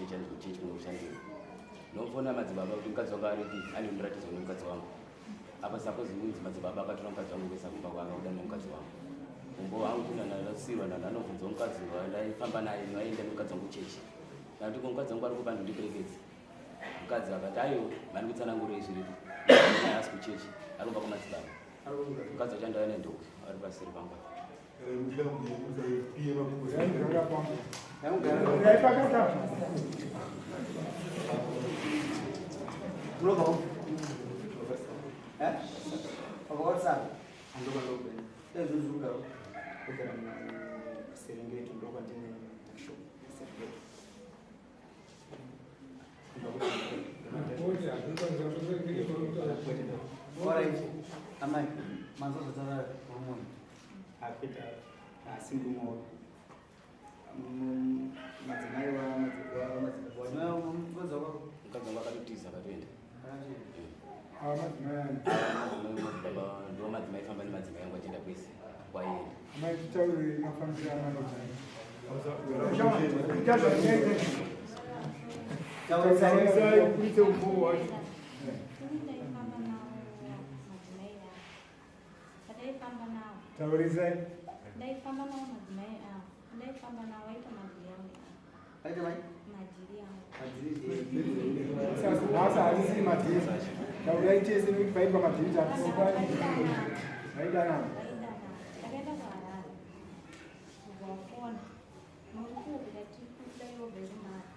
kuchechi, andi kuchechi kunoshandira. Ndomufona madzibaba kuti mukadzi wangu aripi, andindiratidza kune mukadzi wangu. Apa suppose kunzi madzibaba akatora mukadzi wangu kuisa kumba kwake, akuda nemukadzi wangu. Umbo wangu kunanasirwa nananobvunza mukadzi wandaifamba naye, vaenda nemukadzi wangu kuchechi. Ndati ko mukadzi wangu ari kuba, ndindiperekedze. Mukadzi akati ayo mani kutsanangura izviripo, asi kuchechi ari kubva kwamadzibaba. Mukadzi wacho andauya naye ndokuti ari paseri pangu. Serengeti ndokwandine shop Serengeti. Alright. Amai, manzo zvatara murume. Apita asi murume wako. Madzimai wa madzibaba. Mukadzi wako. Mukadzi wangu akatotiza, akatoenda. Ava madzimai ani? Madzibaba ndo madzimai famba nemadzimai angu achienda kwese kwaienda. Amai, titaurire mafambiro amanoita. Taurisai. Kuite umbowo wacho. Ini ndaifamba nawo madzimai avo. Pandaifamba nawo. Taurisai. Ndaifamba nawo madzimai avo. Ndaifamba nawo aita madhiri angu. Aita mai? Madhiri angu. Nhasi harisiri madhiri. Taurai tese nekuti paitwa madhiri tatisipani. Vaidanana. Vaidanana. Takaenda kuHarare. Kubva muri kupi ndati kuflyover mari.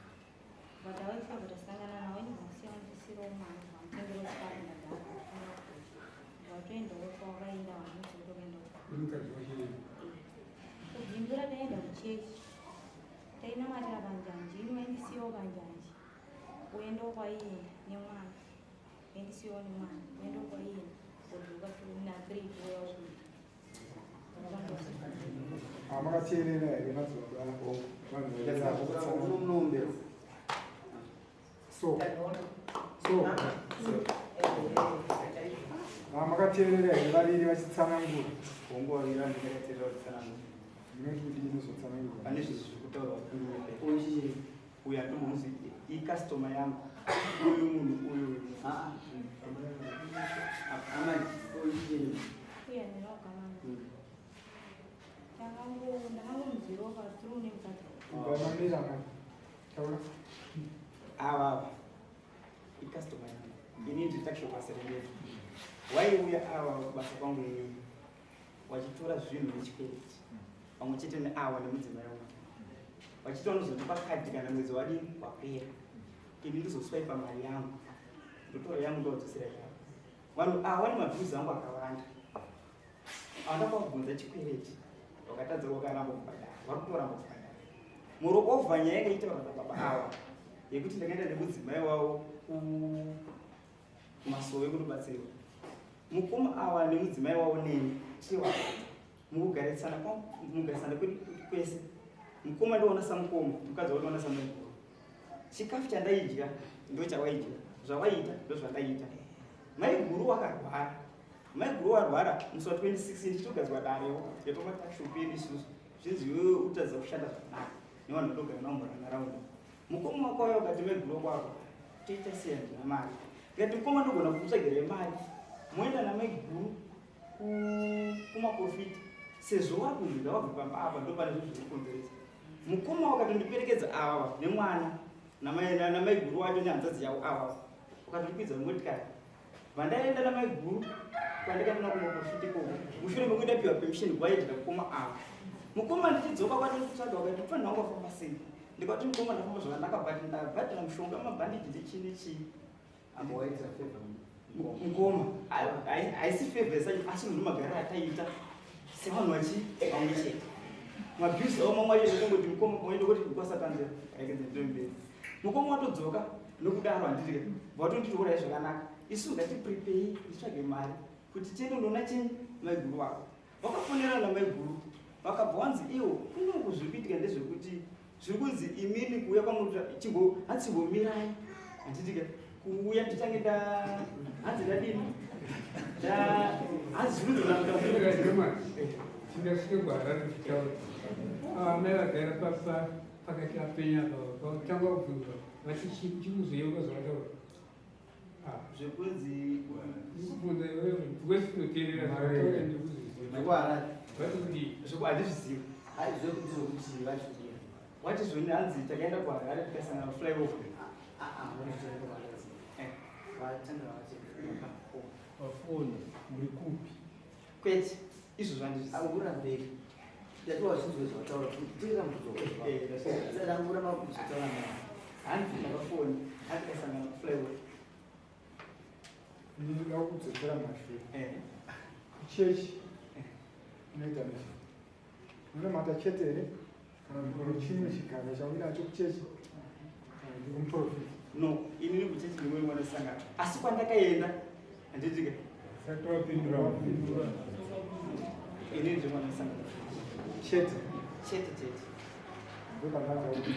But awaifa tasangana nawo inobva ndisirawo mari vamutengera chikafu ndagara. Vatoendawo kwavaenda vanhu kutoenda. Kubvindura taenda kuchechi. Tainamatira panjanji, ini waindisiyawo panjanji. Uendawo kwaienda nemwana. Waindisiyawo nemwana. Uendawo kwaienda. Kodzoka na3 kuuya kuita. Makateerera here madzibaba vanhu vaida? Unomunombera. So makateerera here vaviri vachitsanangura? Hongu, vaviri ndakateerera kutsanangura. Ndinoti kudini uzotsanangura? Pane zvinhu zviri kutaurwa. Uchi. Uyu andomuzi icustomer yangu uyu, munhu uyu. Ah. Amai, uchi. Uya ndinogamana. Ndakangomuzivawo pathrough nemukadzi. Ubva mamira mai taura. Ava icustomer yangu, ini ndiri tuckshop paSerengeti. Waiuya ava kubasa kwangu inini wachitora zvinhu nechikwereti pamwe chete neawa nemudzimai wangu, vachiti vanozondipa kadhi kana mwedzi wadini wapera, ini ndizoswaipa mari yangu, ndotora yangu ndovadzosera yavo. Vanhu ava vane mabhiuzi angu akawanda andakavabvunza chikwereti, vakatadza, vakaramba kubhadhara, vari kutoramba kubhadhara. Moreover, nyaya yakaitaura nababa ava yekuti ndakaenda nemudzimai wavo kumasowe kunobatsirwa, mukoma ava nemudzimai wavo neni tiri vatatu mukugarisana kwedu kwese. Mukoma ndoona samukoma, mukadzi wavo ndoona samaiguru. Chikafu chandaidya ndo chawaidya, zvawaiita ndo zvandaiita. Maiguru wakarwara, maiguru warwara musi wa26, ndichitogadzwa darewo yepamatuckshop yedu isusu, zvinzi iwewe utadza kushanda zvakanaka nevanhu vatogara navo munharaunda. Mukoma wako auya ukati maiguru wako arwara, toita sei? Handina mari. Ndikati, mukoma, ndogona kukutsvagirai mari moenda namaiguru kumaprofita sezvo wakunzi ngavabve pamba apa, ndo pane zvinhu zviri kukonzeresa. Mukoma wakatondiperekedza ava nemwana namaiguru wacho nehanzadzi yavo ava, wakatondikwidza motikari, vandaenda namaiguru kwandikatona kumaprofita ikoko. Mushure mekunge ndapiwa permission kwaendera mukoma ava, mukoma ndichidzoka kwatonditsvaga, wakati mufanira wangu wafamba sei? Ndikati, mukoma, ndafamba zvakanaka, but ndabhadhara mushonga, mabhandiji nechii nechii. Ambowaitira favor? Mukoma, haisi favor sacho, asi munhu magariro ataita sevanhu vachi vamwe chete, mabhiusi avo mamwe acho ndokungoti mukoma pamwe ndokuti kwasatanzira rekedze ndomberi. Mukoma watodzoka nokudaro, handiti vatonditiurai zvakanaka, isu ngatiprepei titsvage mari kuti tiende undoona chinyi maiguru wako. Vakafonera namaiguru, vakabva wanzi iwo kunoku zviri kuitika ndezvekuti zviri kunzi imimi kuuya kwamuri chimbo hanzi chimbomirai, handitika kuuya nditange nda hanzi ndadini nda hanzi zviri kunzi. Tingasvike kuHarare tichitaura. Amai vagara papa. Pakati apenya apa pakutanga kubvunzwa vati chikuzeyeuka zvavataura. Ah. Zvekunzi kubvunza iwewe because tinoteerera zvavataura ndikuzviziva. Zvekuharare. Vati kudii? Zveku handizvizivi. Hai zvekuti zvokuti vati kudii? Wati zvoni hanzi takaenda kuHarare tikasangana flyover. Ah ah, vanotoenda kuHarare. Eh. Vatanga vati. Wafona muri kupi? Kwete, izvo zvandizvizivi. Akurambeki. Ndati wazvinzwe zvawataura. Teerera mubvunzo wako. Eh, ndasvika. Tsanangura makuzotaura naye. Hanzi ndakafona, hanzi tikasangana flyover. Ndinoda kudzokera mashure. Eh. Kuchechi unoita nezvei? Unonamata chete here? Kana kuti chimwe chigaro chauinacho kuchechi? Kana kuti kumuprofita? No, inini kuchechi ndimwe mwanosangana. Asi kwandakaenda handitika. Sati wapindura wapindura. Inini ndimwe mwanosangana. Chete. Chete chete. Ndopandaza kuti kuti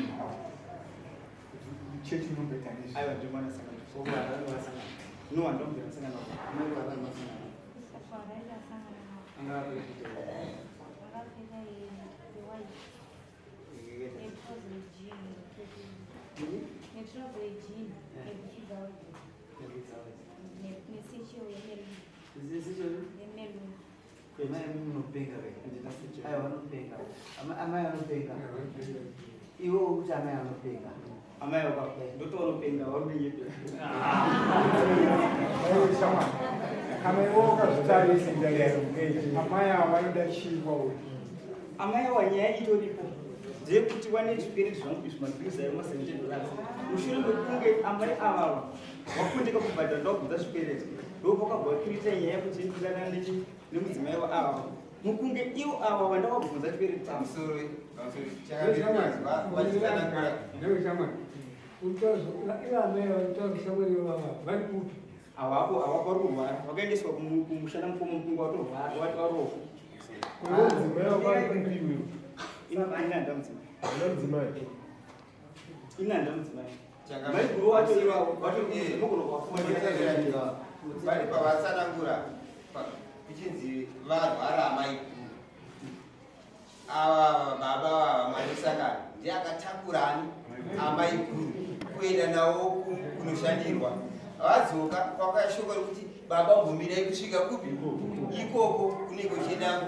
chechi unomboita nezvei? Aiwa ndimwe mwanosangana. Kuharare wasangana. No, handombe ndasangana navo. Amai kuHarare masangana. Kuharare tasangana navo. Anga akapfeka Vakapfeka yewhite netrouser yejean netrouser yejean nebhutsu dzavo nesechel yemeruni yemeruni. Amai munopenga ve. Aiwa vanopenga. Amai vanopenga. Iwe kuti amai vanopenga. Amai vaka ndotonopenga vari kunyepa. Aiwe shamwari. Kana iwe wakazvitarisa amai ava vanoda chii kwauri? Amai ava nyaya itoripo ndeyekuti wane zvikwereti zvangu izvi mabills ayo ma$70. Mushure mekunge amai ava vakundika kubhadhara ndakubvunza zvikwereti ndopakabva vakirita nyaya yekuti ndidanana nemudzimai waava mukunge ivo ava vandakabvunza chikwereti changu. Pamusoro pamusoro chakavachitsanangura. Newe shamwari. Ivo amai vanotaura shamwari vava vari kupi? Avapo avapo vari kurwara vakaendeswa kumushana mukoma mukungu watorwara warofa. Mudzimai wako ari kupi iwewe? Ini handa mudzimai. Hauna mudzimai? Ini handa mudzimai. Maiguru wacho ivavo vatori munogona kuvafonera. Vari pavatsanangura kuchinzi varwara amai guru ava baba vava mwanosangana ndiye akatakura ani amai guru kuenda navo kunoshandirwa vadzoka kwakauya shoko rekuti baba mbomirai kusvika kupi ikoko kunenge kuchienda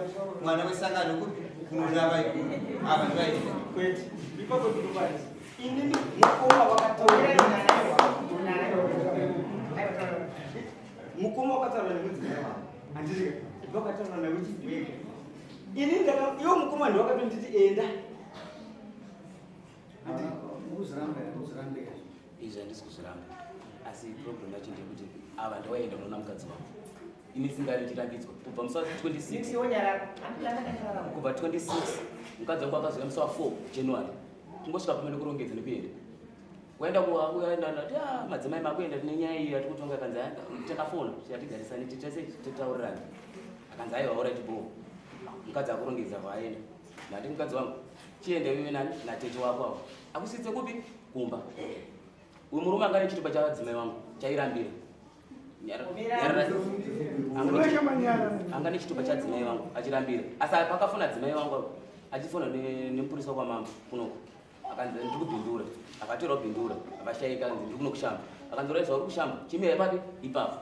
mwana wesangano kupi kunoona amai guru ava ndivaenda. Kwete, ipapo ndinoparisa. Inini mukoma wakataura mukoma wakataura nemudzimai wavo handiti vakataura nawe chibwega ini ndaka iwo mukoma ndiwakatonditi enda. Mukuzviramba here? Mukuzviramba here? Izvi handisi kuzviramba, asi problem yacho ndeyekuti ava ndawaenda kunoona mukadzi wangu ini singari ndichirambidzwa kubva musi wa 26, kubva 26 mukadzi wangu akazouya musi wa 4 January kungosvika pamene kurongedza nekuenda waenda kuenda ndati ah madzimai makuenda tine nyaya iyi yati kutonga akanzi takafona tatigarisane titese titaurirane akanzi aiwa alright bo mukadzi akurongedza kwaenda ndati mukadzi wangu chiende iwe nani natete wako avo akusitse kupi kumba uyu murume anga ane chitupa chadzimai wangu chairambira anga nechitupa chadzimai vangu achirambira asi pakafona dzimai vangu apo achifona nemupurisa kwamambo kunoko akanzi ndiri kubhindura akatorwa bhindura akashaika akanzi ndiri kuno kushamba akanzi uraizwa uri kushamba chimira ipapi ipapo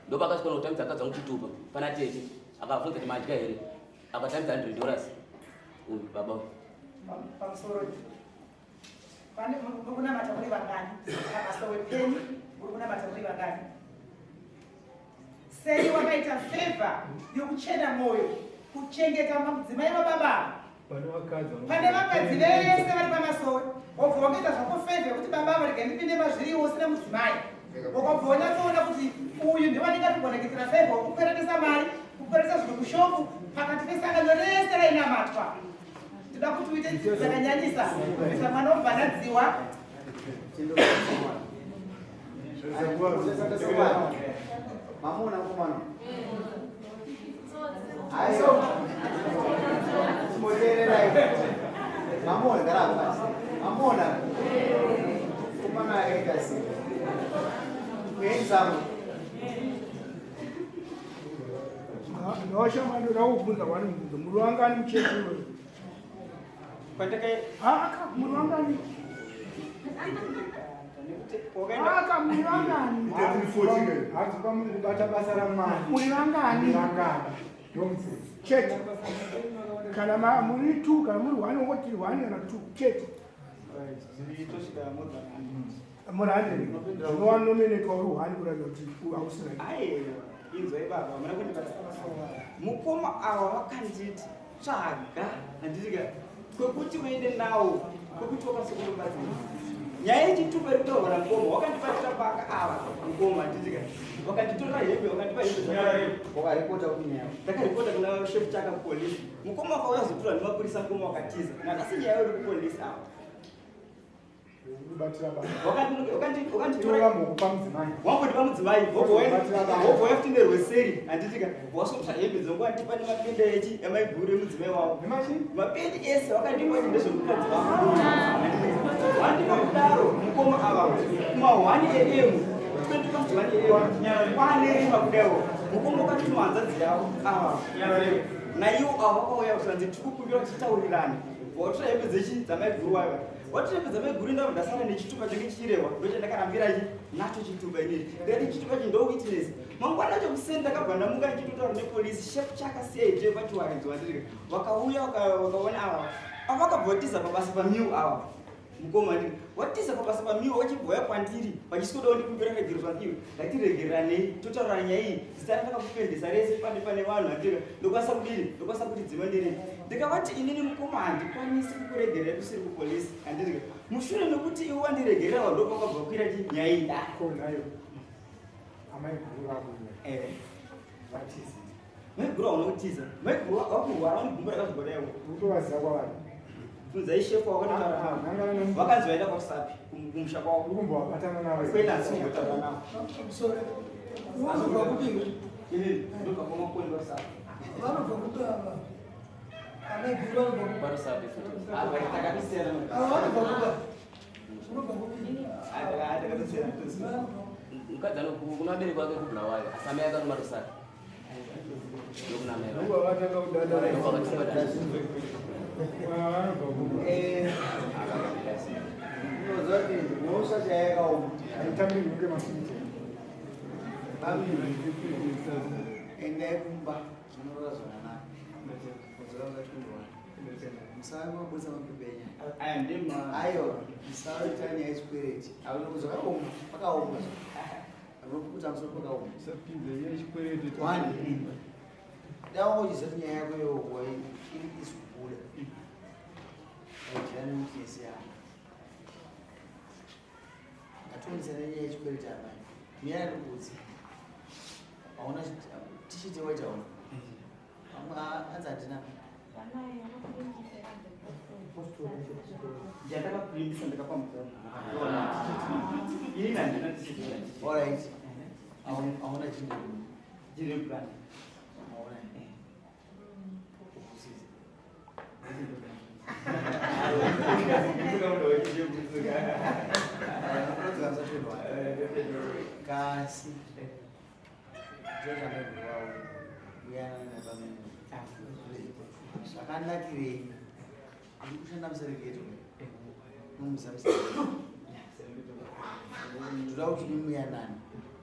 ndopakasvika nokutambidza akadzi vangu chitupa pana tete akabvunza kuti madya here akatambidza $100 uyu baba uyu. Pamusoro pane muri kunamata muri vangani pamasowe penyu? Muri kunamata muri vangani? Sei wakaita favor yokuchena mwoyo kuchengeta mudzimai wababa? Pane vakadzi pane vakadzi vese vari pamasowe wobva wakaita zvako favor yekuti baba avo rega ndipinde mazviriwo usina mudzimai wakabva wanyatsoona kuti uyu ndiwanenge ari kuitira favor wokukweretesa mari kukweretesa zvinhu kushopu pakati pesangano rese rainamatwa. Toda kuti uite dzidzo dzakanyanyisa kubvisa mwana wobva nadziwa. Mamuna mukomana. Aiwa. Chimboteererai. Mamona gara pasi. Mamona. Mukomana akaita sei? Kuenzamo. Ndawashamani ndoda kubvunza wani mubvunzo muri wangani muchechi iwewe? Kwandakae Aka muri vangani? Aka muri vangani? Hanzi pamuri kubata basa raMwari. Muri vangani? Muri vangani? Ndomubvunzo. Chete. Kana muri 2 kana muri 1 wongoti 1 kana 2 chete. Right, zviri tosvika more than 100. Muri 100. Zvinowanominatwa uri 1 kuratidza kuti hausi right. Aiwa, inzwai baba, hamuna kundibata. Mukoma ava vakanditi tsvaga handiti ka kwekuti uende nawo kwekuti wakwanise kundobatsira. Nyaya yechitupa iri kutaurwa namukoma wakandibatira paka ava mukoma handiti ka vakanditorera hembe vakandipa hembe dzakare. Wakaripota kunyaya. Ndakaripota kuna chef Chaka kupolisi. Mukoma wakauya kuzotorwa nemapurisa mukoma wakatiza. Nanhasi nyaya iri kupolisi ava. Kubatira basa. Wakanditora Vambokupa mudzimai. Wambondipa mudzimai, wobva waya futi nerweseri, handiti ka wasvobva hembe dzangu wandipa nemapende echi emaiguru emudzimai wavo. Nemachi? Mapende ese wakandipa kuti ndezvemukadzi wavo. Wandipa kudaro mukoma ava kuma 1 am 20 past 1 am kwane rima kudaiwo mukoma wakatuma hanzvadzi yavo ava naiwo ava vakauya kusanzi tikukumbira kuti titaurirane watora hembe dzechi dzamaiguru waiva watora hembe dzamaiguru ndabva ndasara nechitupa change chichirehwa ndochandakarambira chi nacho chitupa inini ndikati chitupa chi ndo witness mangwana acho kuseni ndakabva ndamuka ndichitotaura nepolisi chef chakasiya pachiwaridzo wandirika vakauya vakaona ava ava vakabva vatiza pabasa pamiu ava mukoma ndiri watiza pabasa pamiu wachibva kwandiri vachisikodawo ndikumbira regero zvandiwe ngatiregereranei totaurana nyaya iyi zita randakakupendesa rese pane pane vanhu andira ndokwanisa kudini ndokwanisa kuti dzima ndiri ndikavati inini mukoma handikwanisi kukuregerera kusiri kupolisi handirika mushure mekuti iwe wandiregerera wandopakabva kuira chi nyaya iyi dare Ko nayo. Amai guru vako. Vatizi. Maiguru hauna kutiza. Maiguru vakurwara vane gumbo rakazvigodaiwo. Utovaziva kwavari. Bvunzai shefu wakatotaura Ah, navo. nangana nomu- Vakanzi vaenda kwakusapi kumusha kwavo. Uri kumbovabatana navo. Kwenda handisi kumbotaura navo. Sorry. Vanobva kupi? Inini ndobva kwamakoni kwakusapi. Vanobva kupi ava? Amai guru vanobva kupi? Kwarusape futi. Ah, takatosiyana. Ava vanobva kupi? Unobva kupi? Ah, takatosiyana. Mukadzi kuna vabereki vake kuBulawayo asi amai ake anoma Rusape. Ndokuna amai vake. Vatanga kudada. Ndokuvakatanga kudada. Vanobva kupi? Unoziva kuti mhosva chaiyo yakaoma. Haitambirwi kunge maswiti. Endai kumba munorora zvakanaka. Mudzoka musa 21. Musave mabudisa mapepa enyaya. Aya ndema. Aiwa, musaita nyaya yechikwereti. Zvakaoma, pakaoma. Unopukuta musoro pakaoma. Usapinze nyaya yechikwereti. One. Dai wanga uchiziva kuti nyaya yako iyoyo iri isi kubuda. Waidya newitness yako. Ngationesana nyaya yechikwereti amai. Mira ndikuudze. Hauna tichiti waita hauna. Amwe anzi handina. Yandakapurindisa ndakapa mukoma. Inini handina tichiti. Alright. Hauna chindini. Ndine plan. Hauna. Kukusiza. Unodzoka musa 21. Kasi. Ndozvamaiguru kuyanana pamene. Zvakanakirei? Uri kushanda musereketo. Nomuziva musereketo. Ndoda kuti muyanane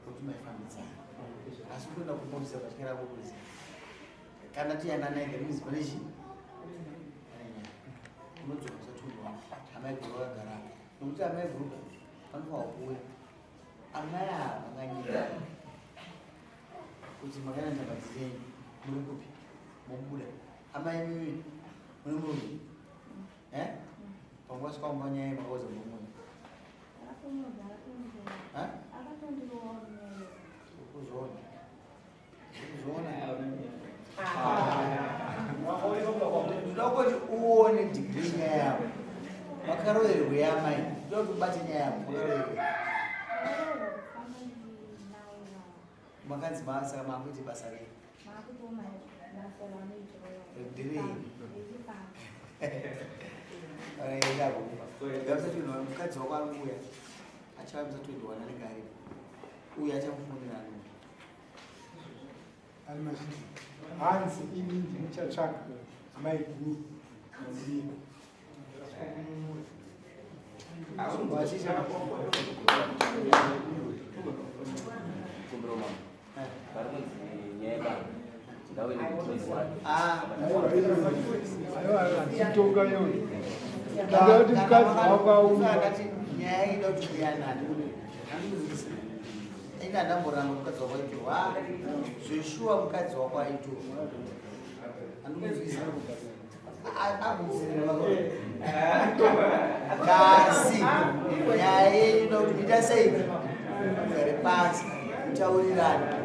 kuti maifambidzana. Asi kuenda kumboziva patyara kukuziva. Kana tiyanana ega means pane chii? Pane nyaya. Unodzoka musa 21. Amai guru vakagara apa. Nokuti amai guru vanofanirwa kuuya. Amai ava vakanyika kuti makaenda ndamba dzenyu muri kupi mobuda amai mimi mune murume eh pamwe wasvika kumba nyaya makauza murume Ha? Kuzviona. Kuzviona. Ndoda kuti uone degree nyaya yako. Makaroverwe yamai. Ndoda kuti ubate nyaya yako. Makaroverwe. Makanzi saka makuiti basa rei? Nderei? Enda kumba. Ngamusati mukadzi wako ari kuuya. Achava musa 21 anenge aripo. Uyu achamufonera anouya. Ari mazhinji. Hanzi ini ndimuchatsvaga amai guru. Ndiko. Kumbiro mama. Pari kunzi nyaya yebanga. Ngave nekuti Chitonga iyoyo. Ndakuti mukadzi wako auya. Ndati nyaya ida kuti muyanane. Ina ndamboramba mukadzi wako aitorwa. Zveshuwa mukadzi wako aitorwa. Andikunzwisa. Kasi nyaya yenyu inoda kuti muita sei? Mugare pasi mutaurirane.